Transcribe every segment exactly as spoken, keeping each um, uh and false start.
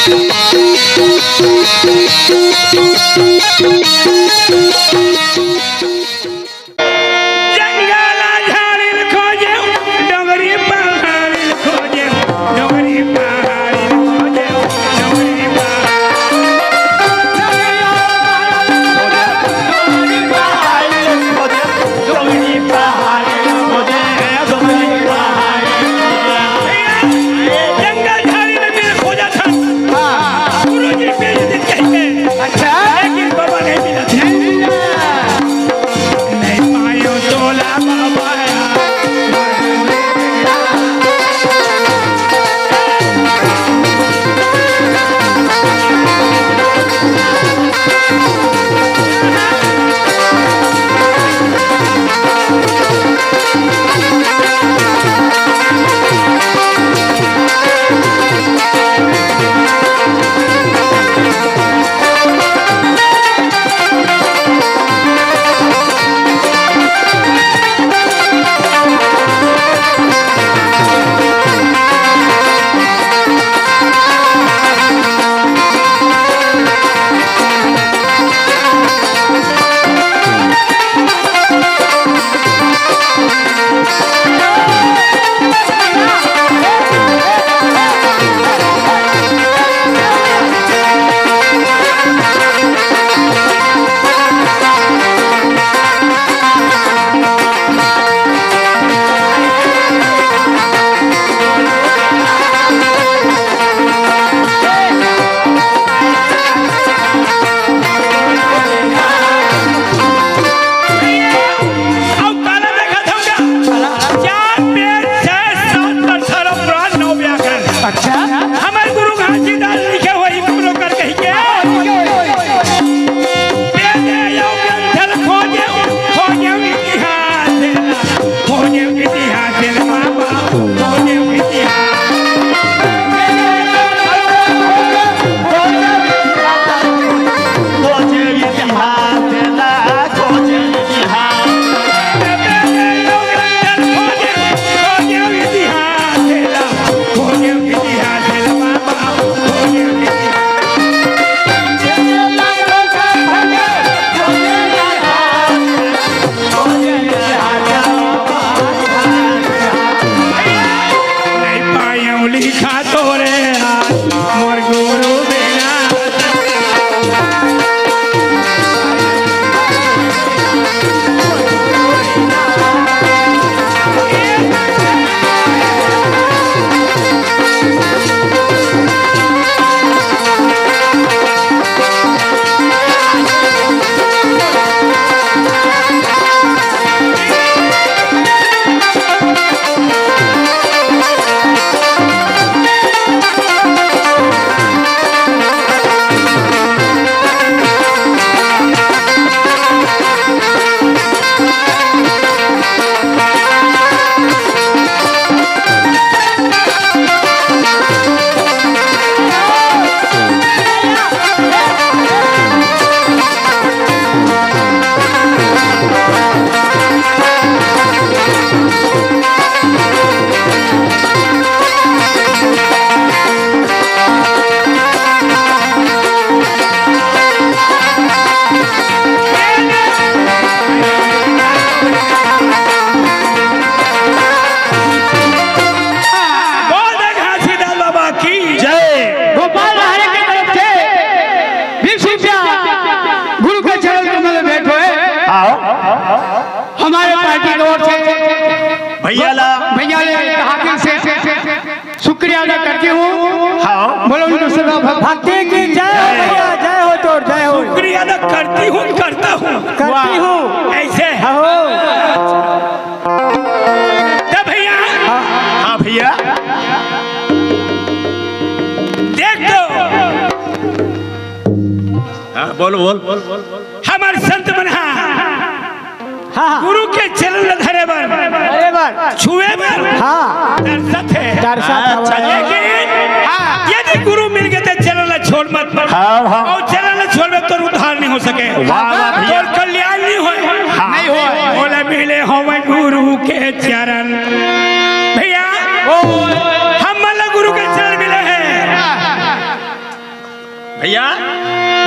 जंगल झाड़ी खोजे, डोंगरी पहाड़ी खोजे, डोंगरी पहाड़ी खोजे, डोंगरी पहाड़ी। जंगल झाड़ी में मिल खोजा था। हाँ। गुरु जी मिल दिन कहीं पे। अच्छा। लेकिन बाबा नहीं मिला। नहीं मिला। नहीं पायो तोला बाबा। अउ काला देखत हव का? चार वेद, छह शास्त्र, अठारह पुराण, नौ व्याकरण। अच्छा। हमर गुरु घासीदास लिखे होही गुरु कर कहि के। वेद अउ ग्रंथ ल खोजे, खोजे इतिहास, खोजे इतिहास बाबा। नहीं पायौं लिखा तोरे हाथ, मोर गुरु बिना। बोल दे घासीदास बाबा की जय। गोपाल लहरे की तरफ से बीस रुपया गुरु के चरण कमल में भेंट होए। आओ। हमारे पार्टी की ओर से भैया ला। भैया ले हार्दिक से शुक्रिया अदा करती हूँ। हाँ। बोलो उनको सदा भक्ति की जय हो भैया, जय हो तोर, जय हो। शुक्रिया अदा करती हूँ, करता हूँ। करती हूँ। ऐसे। हाँ। तो भैया। हाँ भैया। देख तो। हाँ, बोल, बोल, बोल, बोल, बोल। हमर संत मन हा हाँ, हाँ। गुरु के चरण ल धरे बर, धरे बर। छुए बर हाँ। तरसत हे। तरसत अच्छा, हवय। लेकिन हाँ। यदि गुरु मिल गे त चरण ल छोड़ मत। हाँ, हाँ। अउ चरण ल छोड़बे तोर उद्धार नहीं हो सके। वाह, वाह भैया। तोर कल्याण नहीं होय। हाँ। नहीं होय। ओला मिले हवय गुरु के चरण। भैया, ओ। हमन ल गुरु के चरण मिले हे। भैया,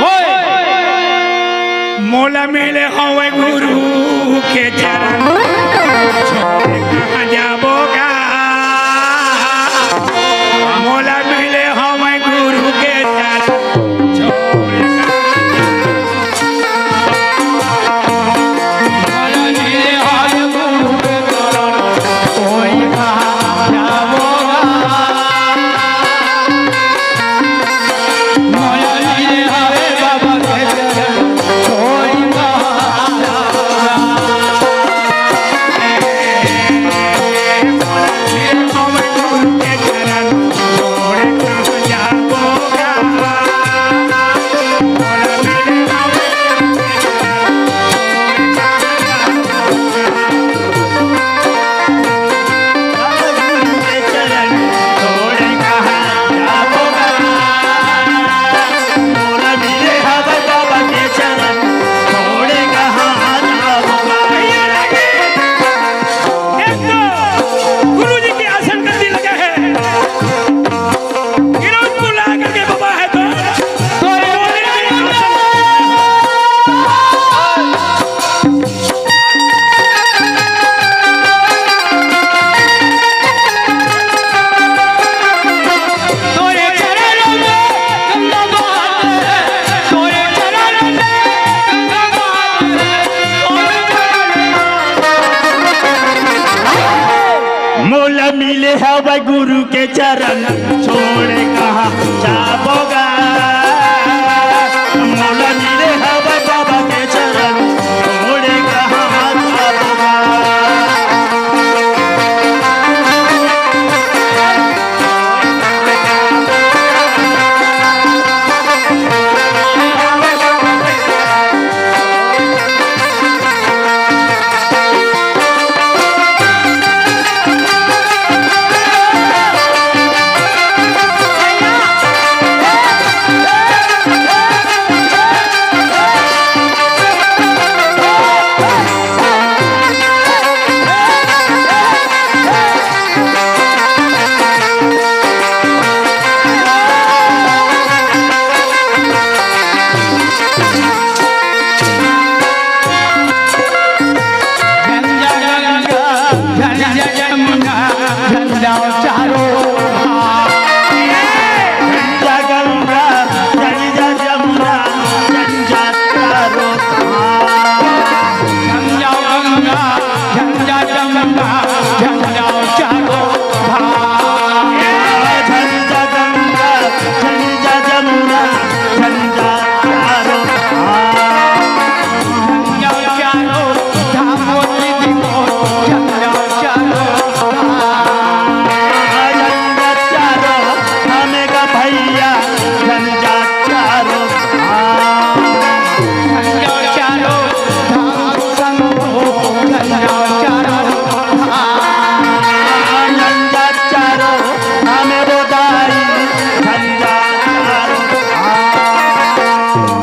ओए! मोला मिले हवय गुरु के चरण, छोड़ कहाँ जाबो गा? मोला मिले हवय गुरु के चरण, छोड़ कहाँ जाबो गा? मोला मिले हवय गुरु के चरण, छोड़ कहाँ जाबो गा? एक तो गुरु जी के आसन कर दी लगा है, गिरौदपुर ला करके बाबा है तो, तो मोला मिले हवय गुरु के चरण, छोड़ कहाँ जाबो गा? मोला मिले हवय बाबा के चरण, छोड़ कहाँ जाबो गा?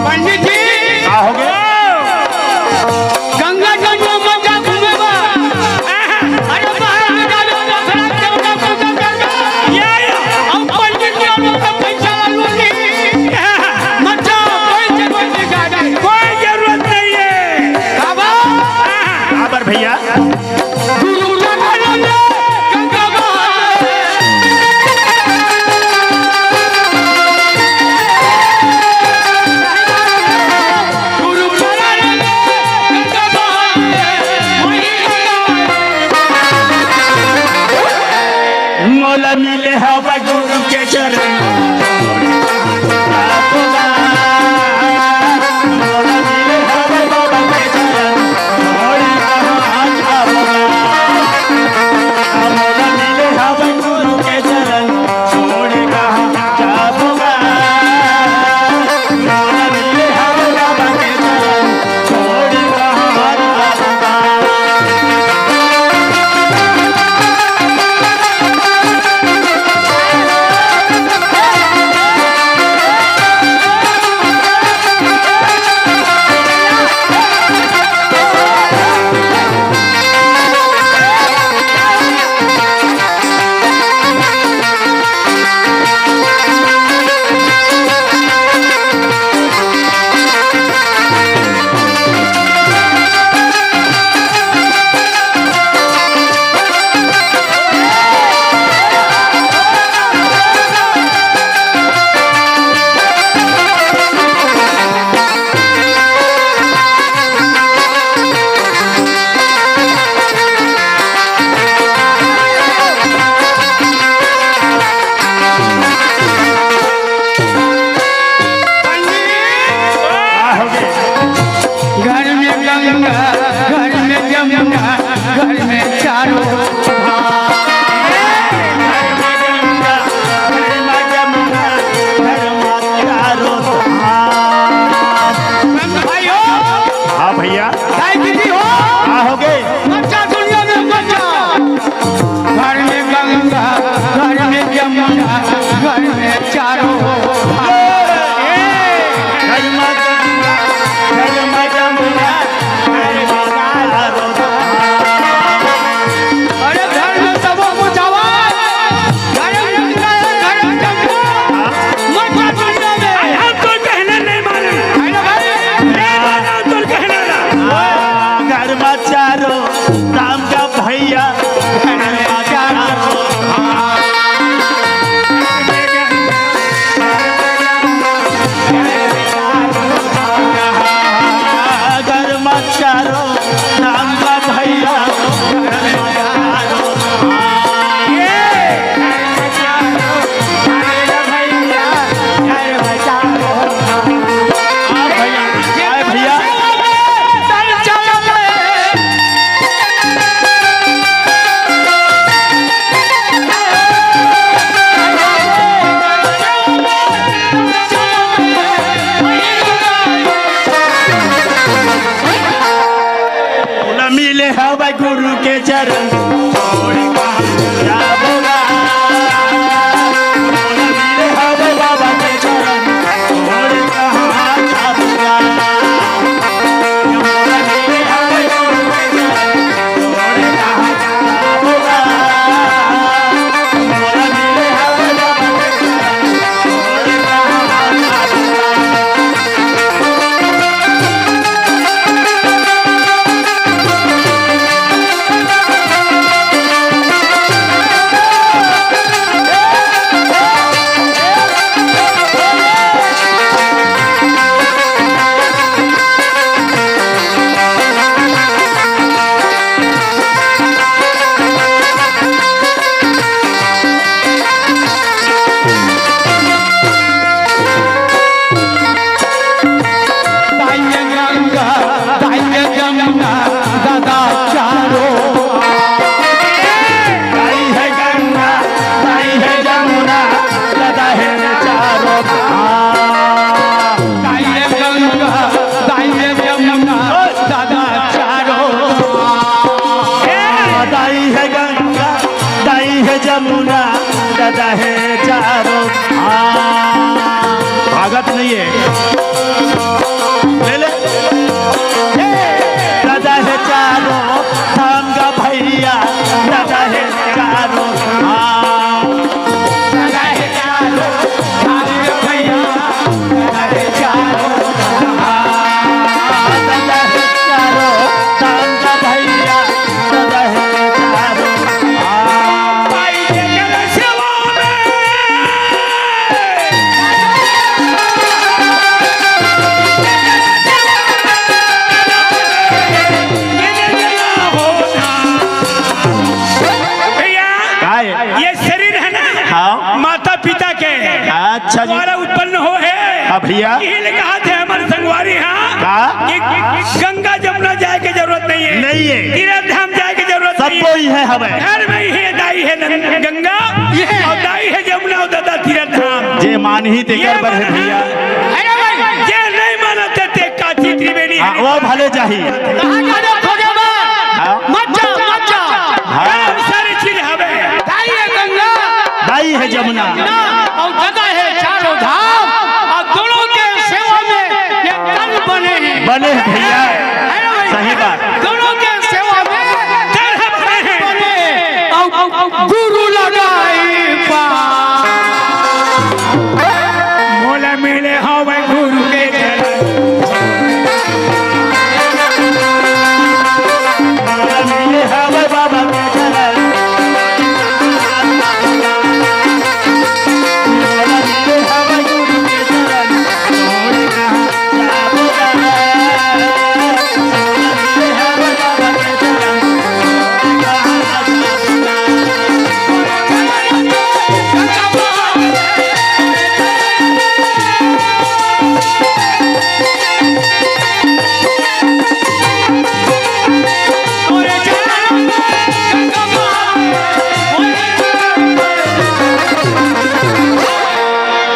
पंडित जी, का हो गया? गंगा जमुना मत जा घूमे बा। अरे बाहर आ जाओ, दूसरा देवता पूजा कर दो। या, या। हम पंडित जी और लोग का पैसा लूटी। मत जाओ, कोई जरूरत नहीं है। कोई जरूरत नहीं है। बाबा। हाँ। पर भैया। मोला मिले हवा गुरु के चरण। चारों। अरे घर में सब हो जावा। घर में, घर में, घर में। मत कर दुनिया में। हम तो कहने नहीं माने। अरे भाई। नहीं माना तो कहने ना। घर में चारों राम का भैया। घर में चारों। घर में चारों राम का भैया। मिले हवै गुरु के चरण, छोड़ कहाँ जाबो गा। मिले हवै बाबा के चरण, छोड़ कहाँ जाबो गा। मिले हवै गुरु के चरण, छोड़ कहाँ जाबो गा। मिले हवै बाबा के चरण, छोड़ कहाँ जाबो गा। दाई हे गंगा, दाई हे जमुना, दादा चारों। दाई हे गंगा, दाई हे जमुना, दादा हे चारों। दाई हे गंगा, दाई हे जमुना, दादा चारों। दाई हे गंगा, दाई हे जमुना, दादा हे चारों। हाँ, भागत नहीं है, ले ले। दादा हे चारों धाम का भैया, दादा हे चारों। हाँ, दादा हे चारों धाम का भैया। भैया, काय? ये शरीर है ना, हाँ। माता पिता के अच्छा जी। द्वारा उत्पन्न हो है। हाँ भैया। यही ले कहा थे हमारे संगवारी, हाँ, का? कि गंगा जमुना जाए के जरूरत नहीं है। नहीं है। तीर्थ धाम जाए के जरूरत सब नहीं है। कोई है हमें। घर में ही है, दाई है गं-, गंगा, ये है। और दाई है जमुना और दादा तीर्थ धाम। जे मानही ते ये कर बर है मानना। भैया। अरे भाई, जे नहीं मानते ते काची त्रिवेणी हाँ, है। वो भले जाही। कहाँ का लोग खोजे बा? हाँ। मत जा, मत जा। हाँ। गरम सारी चीज हवे। दाई है गंगा, दाई है जमुना। और दादा है चारों धाम। और दोनों के सेवा में ये तन बने हैं। बने हैं भैया। है ना भाई? सही बात। दोनों के सेवा में तन बने हैं। बने हैं। और गुरु लगाई पा। मोला मिले हवे गुरु के चरण।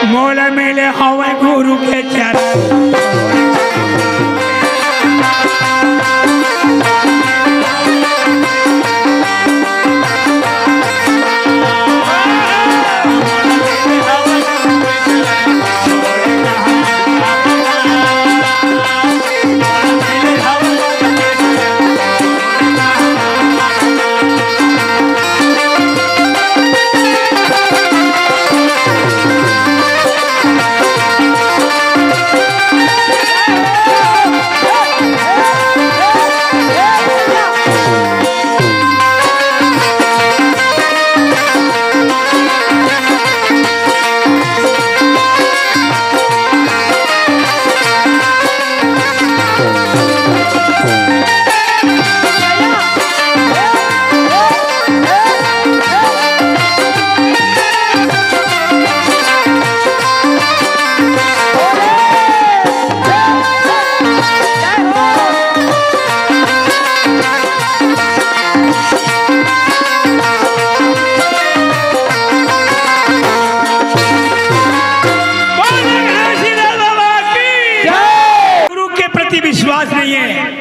मोला मिले हवे गुरु के चरण।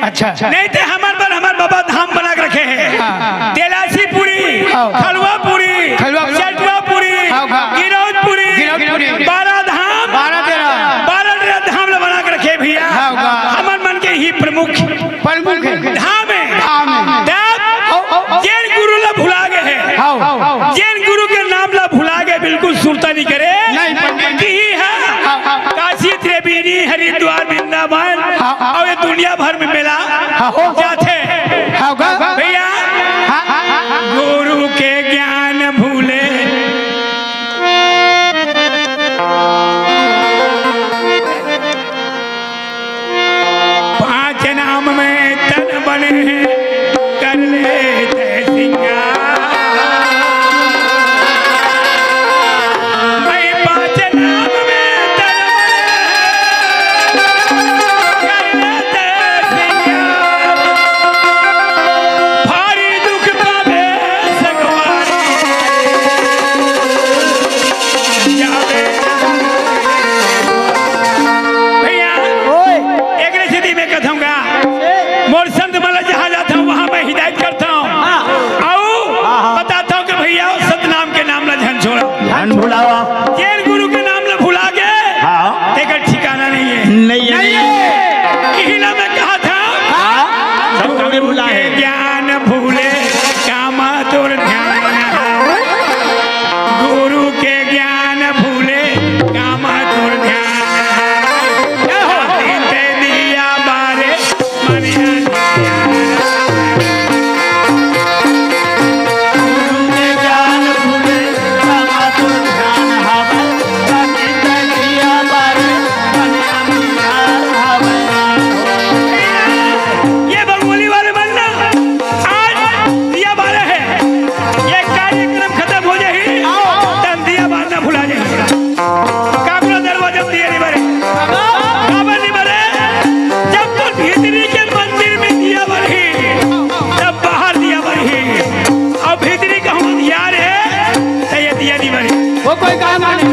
अच्छा। नहीं ते हमर बर हमर बाबा धाम बना के रखे हे। हाँ। तेलासी पुरी, हाँ। खलवा पुरी, खलवा पुरी। चटवा पुरी, हाँ, हाँ। गिरौद पुरी, गिरौद पुरी। बारह धाम, बारह तेरह। बारह तेरह धाम ला बना के रखे भैया। हाँ, हाँ। हमर मन के ही प्रमुख प्रमुख हे। धाम हे। धाम हे। तब ओ, ओ, ओ। जेन गुरु ला भुला गे हे। हाँ। जेन गुरु के नाम ला भुला गे, बिल्कुल सुरता नहीं करे। नहीं, पंडित। कि ही हे। हाँ, हाँ। काशी, त्रिवेणी, हरिद्वार, वृंदावन, हाँ, हाँ। अउ ये दुनिया भर में मेला हाँ, हो। जाथे। हाँ, गा। भैया, हाँ, हाँ, हाँ, हाँ। गुरु के ज्ञान भूले, पाँच नाम में तन बने, कर लेते सिंगार। भाई, पाँच नाम में तन बने, कर लेते सिंगार। भारी दुख पावे संगवारी, जावे भैया, ओए। एकरे सेती मैं कथंव गा, मोर संत मन ला जहाँ जाथंव, वहाँ मैं हिदायत करथंव। हाँ। अउ हाँ, हाँ। बताथंव कि भैया, सतनाम के नाम ला झन छोड़ा। झन भुलावा। जेन गुरु के नाम ला भुला गे, हाँ। तेकर ठिकाना नहीं हे। नहीं हे, नहीं हे। इही ला मैं कहाथंव। हाँ। सब कभी भुला हे। ज्ञान भूले, काम तोर ध्यान। गुरु के ज्ञान भूले, काम तोर ध्यान। जय हो। दिन ते दिया बारे, मनिया दिया। गुरु के ज्ञान भूले, काम तोर ध्यान हवे। दिन ते दिया बारे, मनिया दिया हवे। ये बंगोली वाले मन ना, आज दिया बारे हे, ये कार्यक्रम खतम हो जाही, तब दिया बारना भुला जाही। काकरो दरवाजा में दिया नहीं बरे, काबर नहीं बरे? जब तो भीतरी के मंदिर में दिया बरही, तब बाहर दिया बरही। अउ भीतरी कहूँ अंधियार हे, त ये दिया नहीं बरही। वो कोई काम नहीं।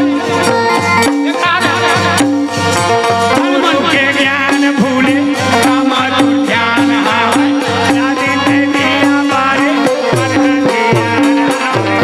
गुरु के ज्ञान भूले, काम तोर ध्यान हवे। राधे ते दिया बारे, मन ध्यान हवे।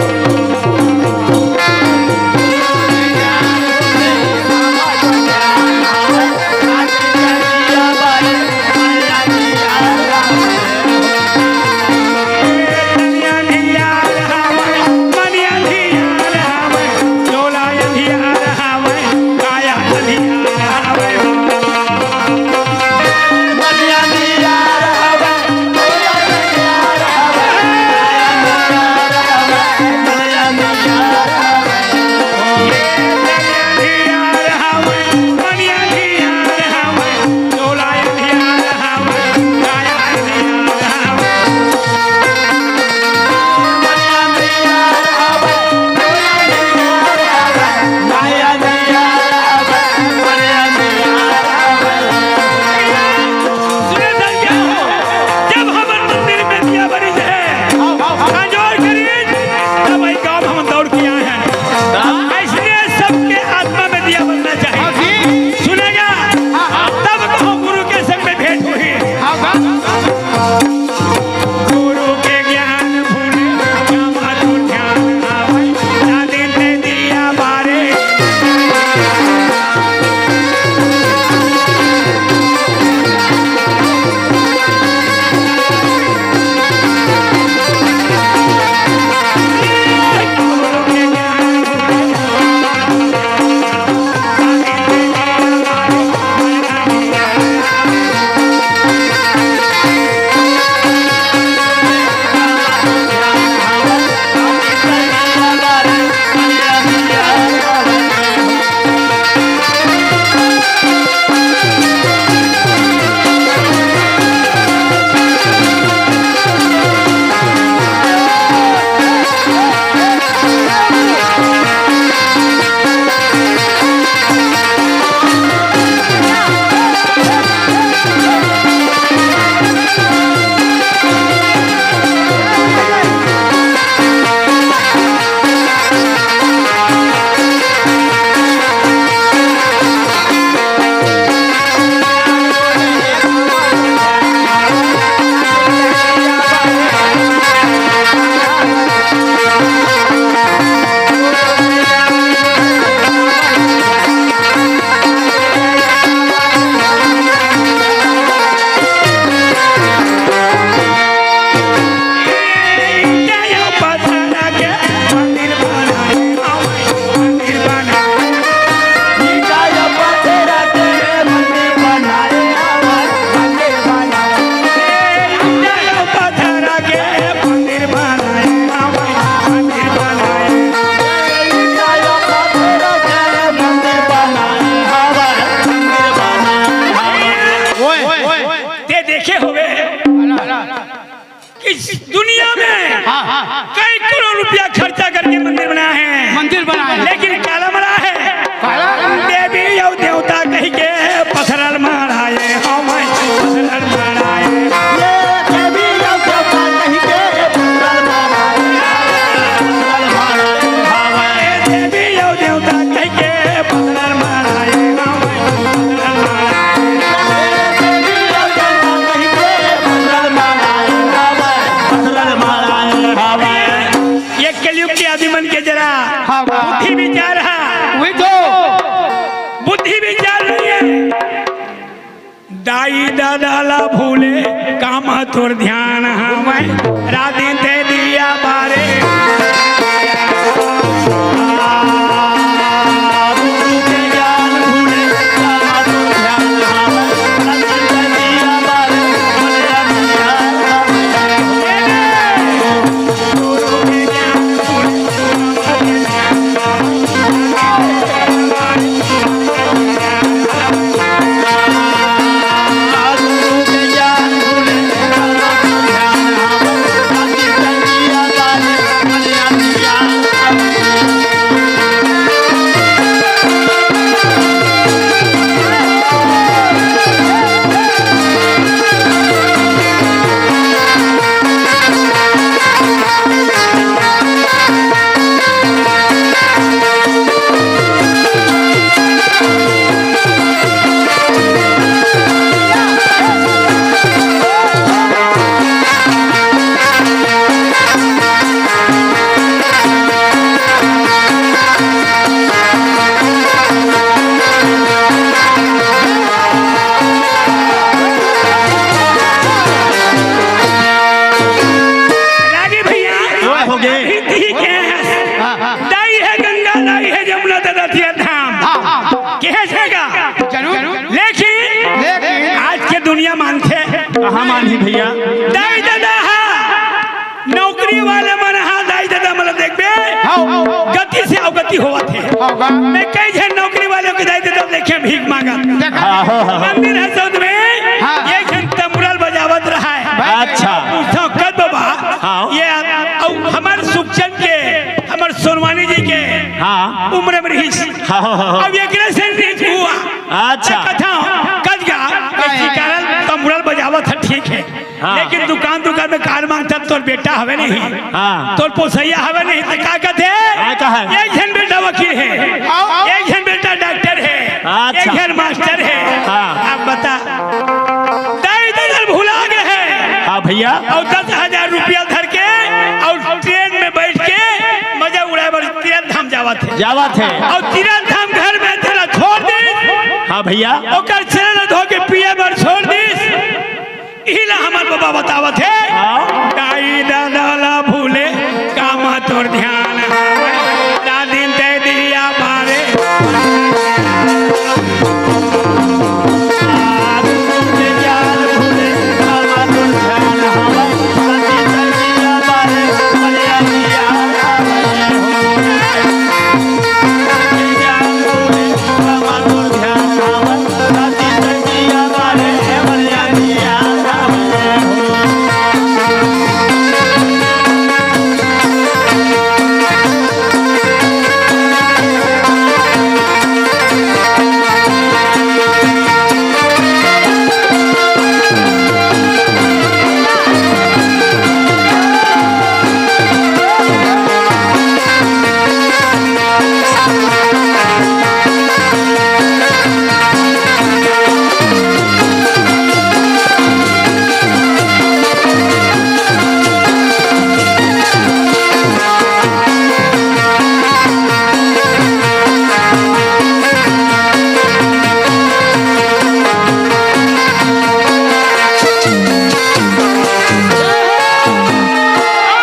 दाई ददा ला भूले, काम तोर ध्यान हवय, रात दिन ते दिया बारे। रागी भैया, वाह, हो गए। अभी ठीक है। हाँ, हाँ। दाई है गंगा, दाई है जमुना, ददा तीरथ धाम। हाँ, हाँ। कहे जाएगा। जरूर। लेकिन लेकिन आज के दुनिया मानथे। कहाँ मानही भैया? दाई ददा हा, नौकरी वाले मन हा, दाई ददा मन ला देखबे। हाँ। गति से अवगति होवत हे। हाँ, बा। मैं कई झन नौकरी वाले के दाई ददा देखे भीख मांगत। देखा। हाँ, हाँ, हाँ। मंदिर है सौद में, हाँ। एक झन तंबुरा ल बजावत रहा है। अच्छा। पूछो कद बाबा, हाँ। ये आ-, अउ हमर सुखचंद के, हमर सोनवानी जी के हाँ। उम्र में रहिस। हाँ, हाँ, हाँ। अब एकरे से नहीं हुआ। अच्छा। मैं कथा कद गा, इसी कारण तंबुरा ल बजावत है, ठीक है। हाँ। लेकिन दुकान, दुकान में कार मांगता, तोर बेटा हवे नहीं, हाँ। तोर पोसैया हवे नहीं, तो का कहते? हाँ, का है? एक झन बेटा वकील है, हाँ। एक झन बेटा डॉक्टर है, अच्छा। एक झन मास्टर है। हाँ। अब बता, दाई ददा ल भुला गए हैं। हाँ भैया। अउ दस हजार रुपया धर के अउ ट्रेन में बैठ के मजा उड़ाए बर तीरथ धाम जावत हे। जावत हे। अउ तीरथ धाम घर में तेला छोड़ दे। हाँ भैया। ओकर चरण धो के पिए बर छोड़ दिस। इही ला हमर बाबा बतावत हे। हाँ। दाई ददा ला भूले, काम तोर ध्यान हवे, रात दिन ते दिया बारे।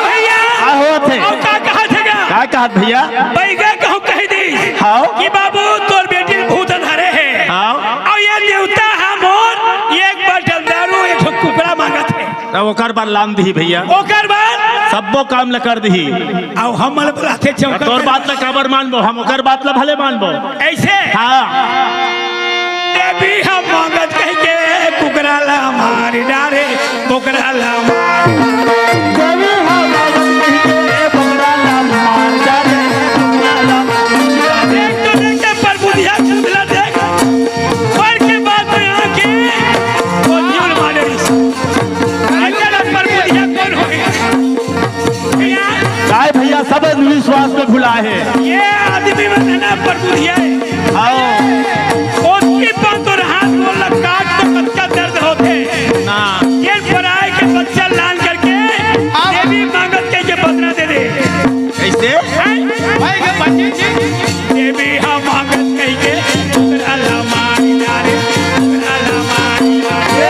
भैया, का होत हे? अउ का कहत हे गा? का कहत भैया? बैगा कहूँ कह दी हाँ। कि बाबू तोर बेटी ल भूत धरे हे। हाँ। अउ ये देवता हा मोर एक बाटल दारू, एक ठो कुकरा मांगत हे। तब ओकर बर लान दिही भैया। ओकर बर? सब्बो काम ल कर दिही। अउ हमन ल बुलाथे चौका तोर कर। बात ल काबर मानबो? हम ओकर बात ल भले मानबो। ऐसे? हाँ। देवी हम मांगत कहिके कुकरा ला मार डारे, कुकरा ला मार। देवी हम मांगत कहिके कुकरा ला मार डारे, कुकरा ला मार डारे। देख तो देख के प्रभु दिया चुगला देख। पर के बात में आके वो न्यूल मारे। अगर प्रभु दिया कौन होई? काय भैया, सब अंधविश्वास में भुला हे। ये आदमी मन हे ना, प्रभु दिया हे। आओ। ओतकी पाँव तोर हाथ गोड़ ला काट तो कतका दर्द होथे। ना। ये पराए के बच्चा लान करके हाँ। देवी मांगत कहिके बदला दे दे। कैसे? हैं? भाई के पंडित जी। देवी हम मांगत कहिके, कुकरा ला मार डारे, कुकरा ला मार डारे।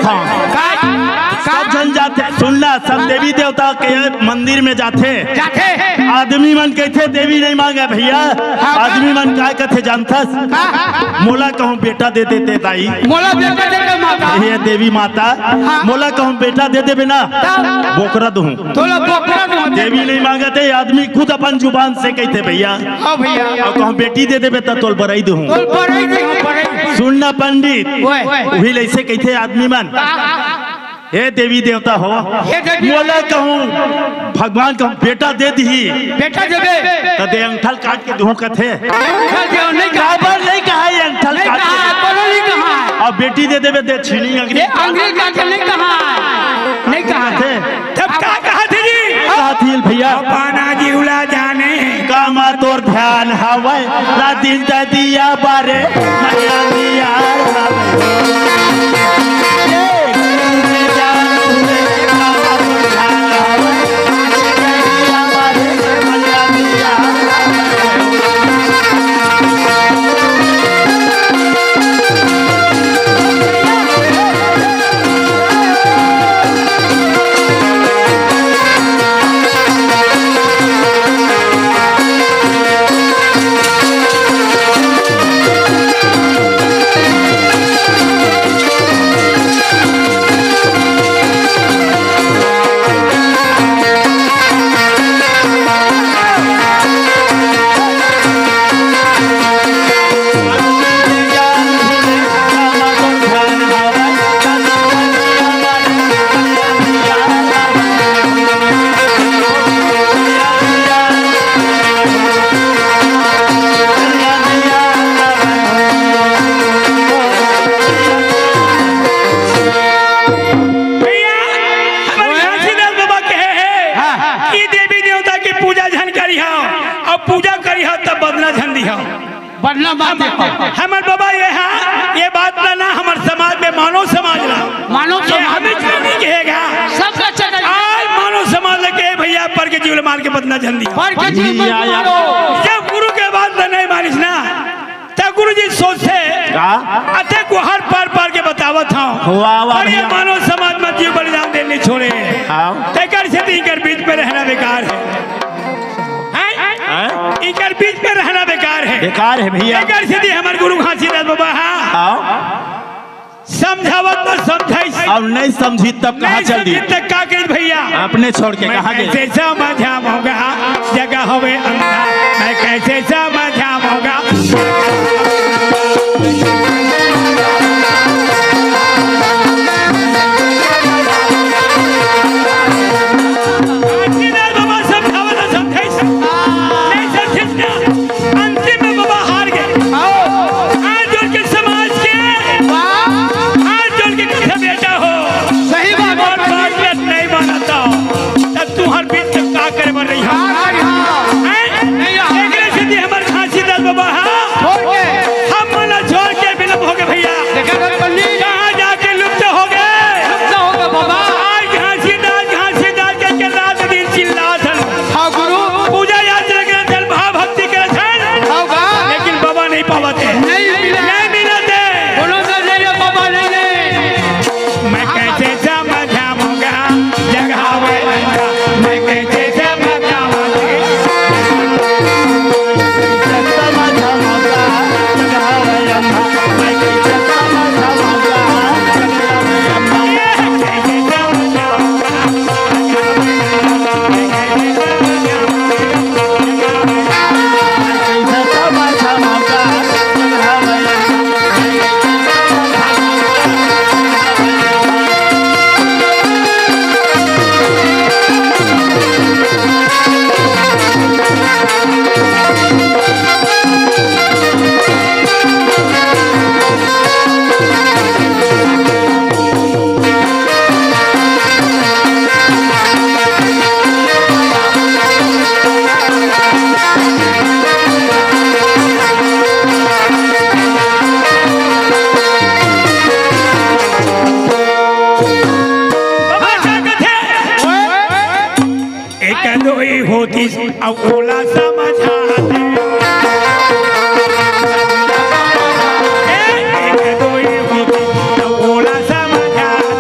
हाँ। का? सब झन जाथे, सुन ना, सब देवी देवता के मंदिर में जाथे। जाथे। आदमी मन कहिथे देवी नहीं मांगे भैया, हाँ। आदमी मन काय कथे जानथस? का? मोला कहूँ बेटा दे देते दाई। मोला बेटा दे दे माता। हे देवी माता, हाँ। मोला कहूँ बेटा दे देबे ना, तब? बोकरा दूँ। तोला बोकरा दूँ। देवी नहीं मांगत हे, आदमी खुद अपन जुबान से कहिथे भैया। हाँ भैया। अउ कहूँ बेटी दे देबे त तोल बरई दूँ। तोल बरई दूँ, बरई। सुन ना पंडित, ओए। उही लइसे कहिथे आदमी मन। हे देवी देवता हो, हे देवी। मोला कहूँ भगवान कहूँ बेटा दे दिही, बेटा देबे। त दे अंगठा ल काट के दूँ कथे। अंगठा ल नहीं कहा। काबर नहीं कहा ये अंगठा ल नहीं काट कहा, के? कोनो नहीं कहा। अब बेटी दे देबे दे छीली अंगरी। ये अंगरी काट के नहीं कहा, नहीं कहा। कथे। तब का कहा थे जी? कहा थी भैया? पाना जीवला जाने। कामा तोर ध्यान हवय, रात दिन त दिया बारे, मैया दिया हवय। ए, कामा तोर ध्यान हवय, रात दिन त दिया बारे, मैया दिया हवय। भैया, हमर घासीदास बाबा कहे हे हाँ, हाँ, हाँ। कि देवी देवता के पूजा झन करिहा, अउ पूजा करिहा तब बदला झन दिहा। बदला मत हम, दिहा। हमर बाबा ये हा, ये बात ला ना हमर समाज में मानव समाज ला। मानव ये समाज। हमें क्यों नहीं कहेगा? सब अच्छा कर। आज मानव समाज लगे भैया पर के जीव मार के बदला झन दिहा। पर के जीव मार के मारो। जब गुरु के बात ला नहीं मानिस ना, त गुरु जी सोचथे, का? अते को हर पार पार के बतावत हूँ। वाह, वाह, पर ये भैया। मानव समाज में जीव बलिदान देने छोड़े। हाँ। तेकर से तो इनकर बीच में रहना बेकार है। हैं? हैं? इनकर बीच में रहना बेकार है। बेकार है भैया। तेकर से तो हमर गुरु घासीदास बाबा, हाँ। हाँ। समझावत तो समझाइस। अब नहीं समझी तब कहाँ नहीं चल दी? समझी तब का करिस भैया? अपने छोड़ के मैं कहाँ गए? कैसे समझाऊंगा, जगह हवे अंधा, मैं कैसे समझाऊंगा? घासीदास बाबा समझावत तो समझाइस, नहीं समझिस ना। अंतिम में बाबा हार गए। आओ। हाथ जोड़ के समाज के, वाह। हाथ जोड़ के कथे बेटा हो। सही बात है। और बात में नहीं मानता हो, तब तुम्हार बीच में का करे बर रही हो? का करे हो? हैं? नहीं हो। एकरे सेती हमर घासीदास बाबा हा। छोड़ के। हम मन ला छोड़ के विलुप्त हो गए भैया। देखा था पंडित? कहाँ जाके लुप्त हो गए? लुप्त हो गए बाबा। आज घासीदास, घासीदास के, के रात दिन चिल्लात हन। हाँ गुरु। पूजा याचना करत हन, भाव भक्ति करत हन। हाँ बा। लेकिन बाबा नहीं पावत हे। नहीं मिला। नहीं मिलत हे। बोलो तो नहीं रे बाबा, नहीं, नहीं। मैं कैसे समझाऊंगा, जगावे अंधा। मैं कैसे समझाऊंगा? बाबा का कथे? एक दोई होतिस, अउ ओला समझाते। एक दोई होतिस, अउ ओला समझाते।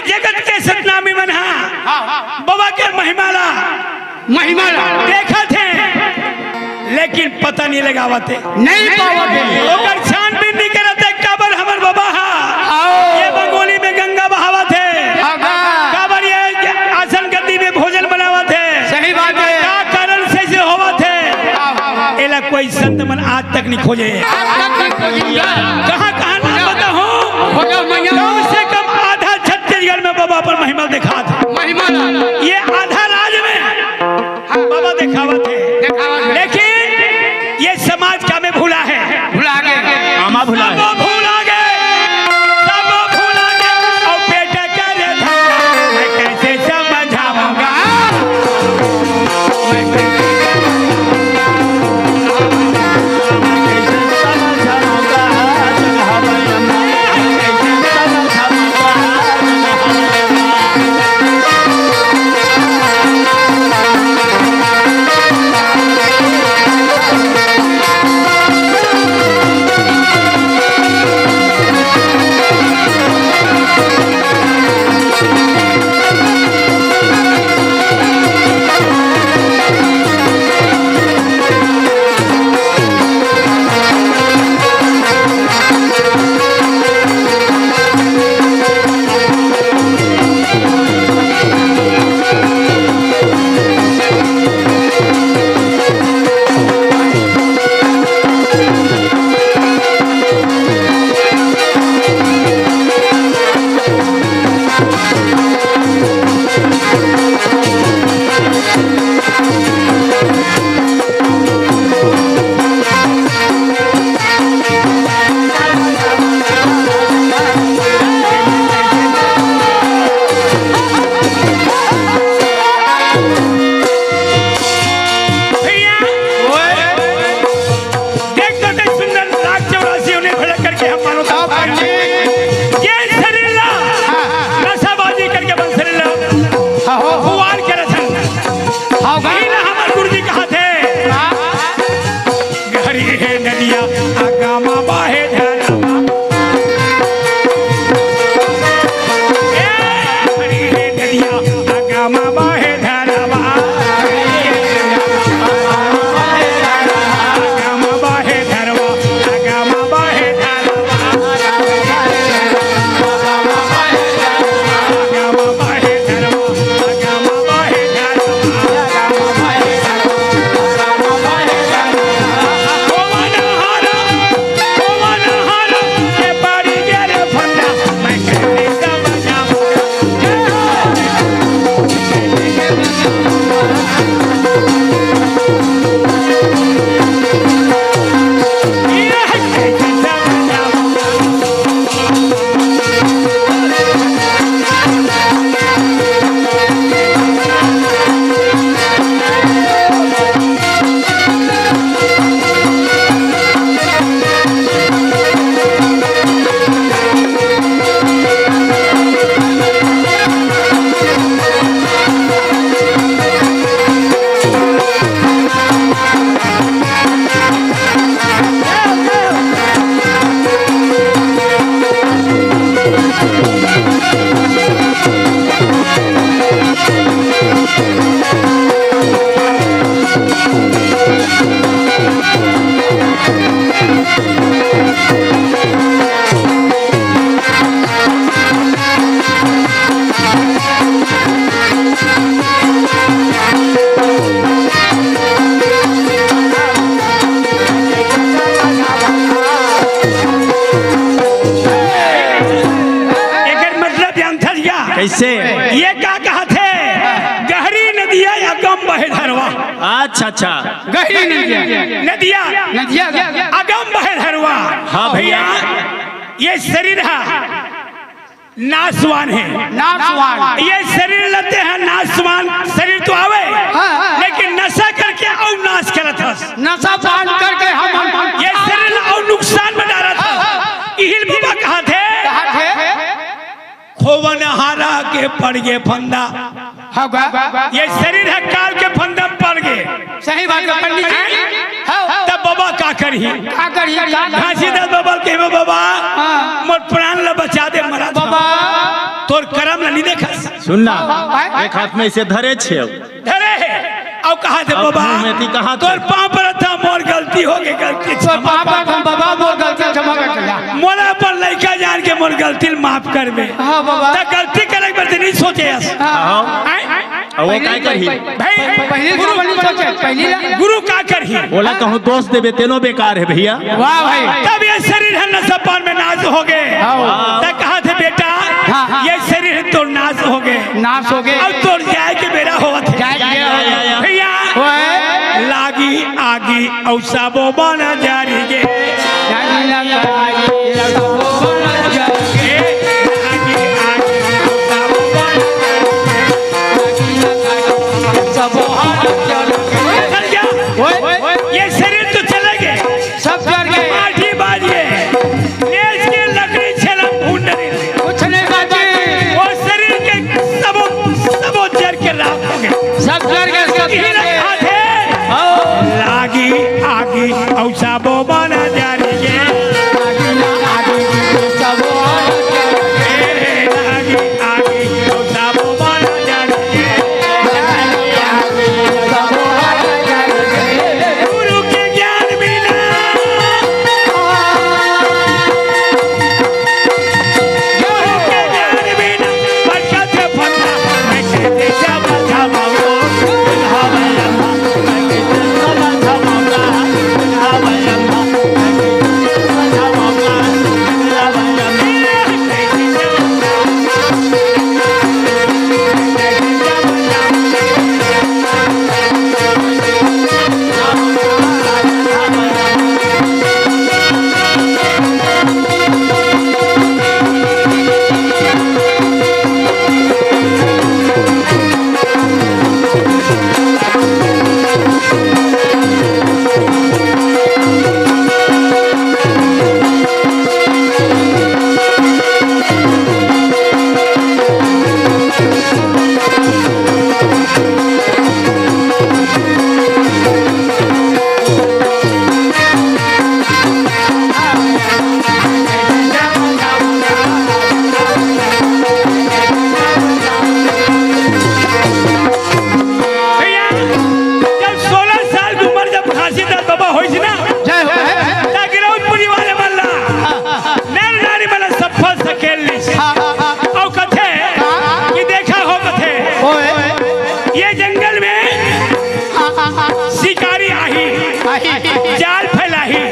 जगत के सतनामी मन हा हाँ, हाँ, हाँ। बाबा के महिमा ला महिमा ला। देखत हे, लेकिन पता नहीं लगावत हे। नहीं पावत हे। ओकर छानबीन नहीं करत हे, काबर हमर बाबा हा आओ। ये बंगोली में गंगा बहावत हे। हाँ, हाँ। काबर ये आसन गद्दी में भोजन बनावत हे। सही बात हे। का कारण से जे होवत हे? हाँ, हाँ, हाँ। एला कोई संत मन आज तक नहीं खोजे। आज तक नहीं खोजे। कहाँ, कहाँ नाम बताहूँ? खोजो मैया। कम से कम आधा छत्तीसगढ़ में बाबा अपन महिमा दिखात हे। महिमा ला। ये आधा राज में बाबा देखावत हे। देखावत हे। लेकिन ये समाज का में भुला हे। भुला गे। आमा भुला हे। सब भुला गे। सब भुला गे। अउ बेटा करे धंधा, मैं कैसे समझाऊंगा? भैया, देख तो देख सुंदर लाख चौरासी होने भड़क करके हम मानो तो हाँ, हाँ। ये शरीर ला हाँ, हाँ, हाँ। नशाबाजी करके बन शरीर ला हाँ, हो, हो। खुआर के रसन। हाँ, हो। वही ना हमारे गुरु जी कहा थे। हाँ। गहरी हे नदिया, आगा मा बाहे धरवा। ए, गहरी हे नदिया, आगा मा बाहे धरवा। आगा मा बाहे धरवा, आगा मा बाहे धरवा। एकर मतलब जानथस क्या? कैसे? ये का कहत हे? गहरी नदिया अगम बहे धरवा। अच्छा, अच्छा। गहरी नदिया। नदिया। नदिया। अगम बहे धरवा। हाँ भैया। भैया, ये शरीर हा नाशवान हे। नाशवान। ये शरीर ल तेहा नाशवान शरीर तो आवे, हाँ। लेकिन नशा करके अउ नाश करत हस। नशा पान करके हम, हम ये शरीर ल अउ नुकसान में डारत हस। इही ल बाबा कहत हे, कहत हे। खोवन हारा के पड़ गे फंदा। हाँ, गा, गा, गा। ये शरीर ह काल के फंदा म पड़ गे। सही बात हे पंडित जी। हाँ। तब बाबा का करही? का करही? का करही? घासीदास बाबा ल कहिबे, "बाबा, हाँ। मोर प्राण ल बचा दे, मरत हंव।" बाबा। तोर करम नहीं देखा। सुन ना, हाँ, हाँ। एक हाथ में इसे धरे छे। धरे हे। अउ कहा थे, अब बाबा, मुंह में थी कहा थे। तोर पाँव परत हंव, मोर गलती होगे, गलती तोर क्षमा पाँव परत हंव, बाबा, मोर गलती क्षमा कर दे। मोला अपन लइका जान के मोर गलती ल माफ करबे। हाँ, बाबा। त गलती करे बर ते नहीं सोचे हस। हाँ। हाँ। हैं? अब वो पहली, काय करही? भाई, पहली गुरु, गुरु, पहली गुरु का करही? ओला कहूँ दोष देबे, तेनो बेकार हे भैया। वाह भाई। तब ये शरीर ह नसापान में नाश होगे। हाँ। त कहा थे, बेटा, हाँ, हाँ। ये शरीर तो नाश होगे। नाश होगे। अब तोर जाए के बेरा होवत हे। जाए के बेरा होवत हे। भैया, ओए। लागी आगी अउ सबो बन जरगे। लागी आगी अउ सबो बन जरगे। ए, लागी आगी अउ सबो बन जरगे। लागी आगी अउ सबो बन जरगे। चल गया। ओए। ये शरीर तो चले गे। सब जर गे। माटी बाज गे। लेस के लकड़ी छेला भून डरे। कुछ नहीं बाजी। वो शरीर के सबो, सबो जर के राख होगे। सब जर गे, सब जर गे। कहा थे? हाँ। लागी आगी अउ सबो बन जरगे। लागी आगी अउ सबो बन जरगे। ए, लागी आगी अउ सबो बन जरगे। गुरु के ज्ञान बिना, गुरु के ज्ञान बिना भटकत फंदा, मैं कैसे समझाऊं? भैया, जब सोलह साल के उम्र जब घासीदास बाबा होइस ना, जय हो, जय। त गिरौदपुरी वाले मन ला, नर नारी मन ला सफल सकेल लिस। हाँ, हाँ, हाँ। अउ कथे हाँ। कि देखा हो कथे, ओए। ये जंगल में हाँ, हाँ, हाँ। शिकारी आही, आही। जाल फैलाही,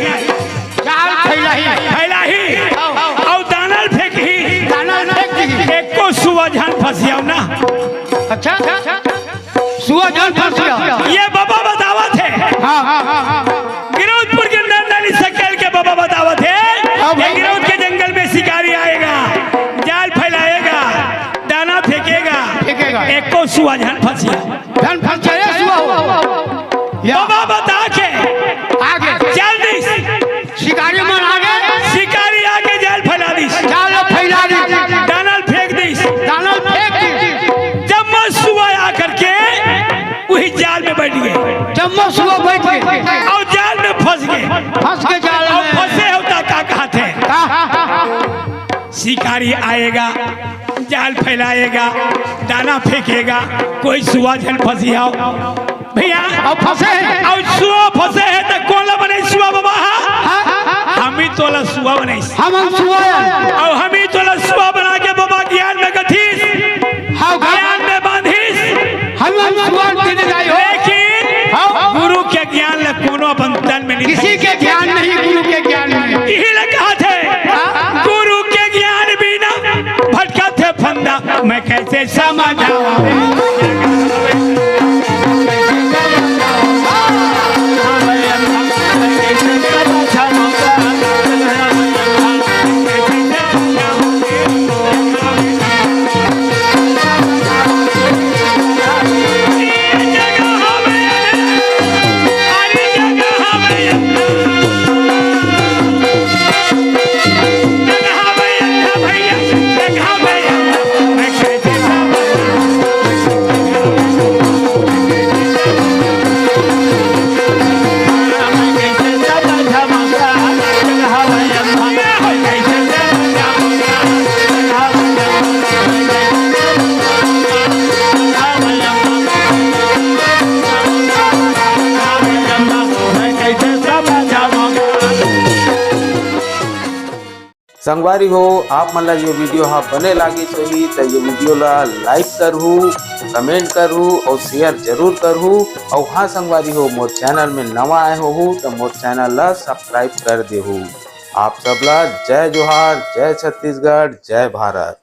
जाल फैलाही। फैलाही। हाँ, हाँ। अउ दाना ल फेंकही। दाना ल फेंकही। एको सुआ झन फंसियाव ना। अच्छा, अच्छा। सुआ झन फंसियाव। ये बाबा बतावत हे। हाँ, हाँ, हाँ, हाँ। गिरौदपुर के नर नारी सकेल के बाबा बतावत हे। हाँ भाई। ये गिरौद के जंगल में शिकारी आएगा, जाल फैलाएगा, दाना फेंकेगा। फेंकेगा। एको सुआ झन फंसियाव। झन फंसियाव, सुआ हो। या। बाबा बता के आगे। चल दिस। शिकारी मन आगे। शिकारी आके जाल फैला दिस। जाल फैला दिस। दाना ल फेंक दिस। दाना ल फेंक दिस। जम्मो सुआ आकर के वही जाल में बैठ गे। जम्मो सुआ बैठ गे। अउ जाल में फंस गे। फंस गे जाल अउ में। फंसे हो त का कहा थे? का? शिकारी आएगा, जाल फैलाएगा, दाना फेंकेगा, कोई सुआ झन फंसियाव। भैया, अउ फंसे हे। अउ सुआ फंसे हे त कोन ला बनाइस सुआ बाबा? हाँ? हाँ? हमी तोला सुआ बनाइस। हम, हम सुआ। अउ हमी तोला सुआ बना के बाबा ज्ञान में गथिस। हाँ, हाँ। ज्ञान में बांधिस। हम, हम सुआ के दे जाई हो। लेकिन हाँ। गुरु के ज्ञान ला कोनो अपन तन में नहीं किसी के ज्ञान नहीं, गुरु के ज्ञान में। इही ला कहा थे, हाँ। गुरु के ज्ञान बिना भटका थे फंदा। मैं कैसे समझाऊं? संगवारी हो, आप मन ला ये video हा बने लागिस होही त ये video ला like करहू, comment करहू और share जरूर करहू। और हाँ संगवारी हो, मोर channel में नवा आए होहू त मोर channel ला subscribe कर देहू। आप सब ला जय जोहार, जय छत्तीसगढ़, जय भारत।